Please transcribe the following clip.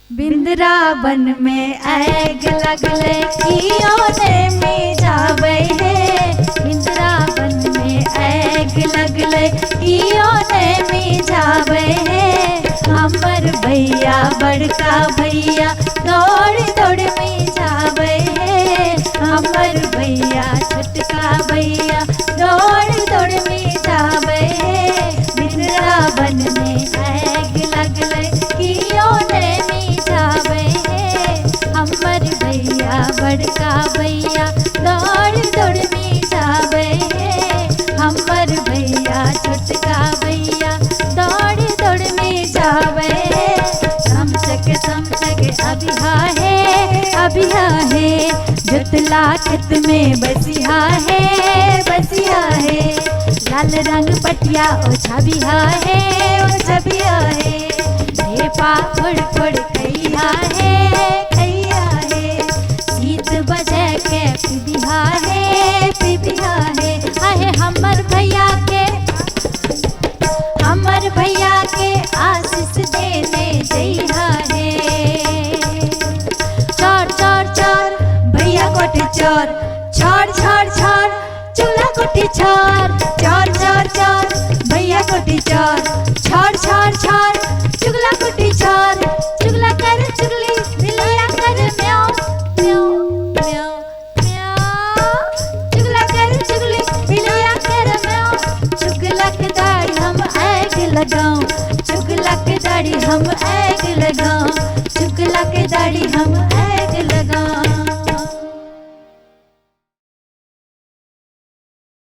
बिंद्रावन में आग लगलै कियो ने मिझाबै हे। बिंद्रावन में आग लगलै कियो ने मिझाबै हे। हमर भैया बड़का भैया दौड़ दौड़ मिझाबै हे। हमर भैया छोटका भैया दौड़ दौड़ मिझाबै हे। बिंद्रावन में आग लगलै कियो ने मिझाबै हे। हमर भैया बड़का भैया दौड़ दौड़ मिझाबै हे। हमर भैया छोटका भैया दौड़ दौड़ मिझाबै हे। समचक समचक अभिहा हे अभिहा हे। जोतला खेत में बसिहा हे बसिहा हे। लाल रंग पटिया ओ छबिहा हे ओ छबिहा हे। ढेपा फोड़ फोड़ खैहा हे खैहा हे। शीत बजे के पिबिहा हे पिबिहा हे। आहे हमर भैया के, हमर भैया के आशीष देने जइहा हे। चर चर चर भैया कोठी चर, छर छर छर चूल्हा कोठी छर। चर चर चर भैया कोठी चर, छर छर छर चुगला कोठी छर। चुगला कर चुगली बिलिया कर म्याऊं म्याऊं म्याऊं म्याऊं। चुगला कर चुगली बिलिया कर म्याऊं। चुगला के दाढ़ी हम आग लगाऊं, चुगला के दाढ़ी हम आग लगाऊं, चुगला के दाढ़ी हम आग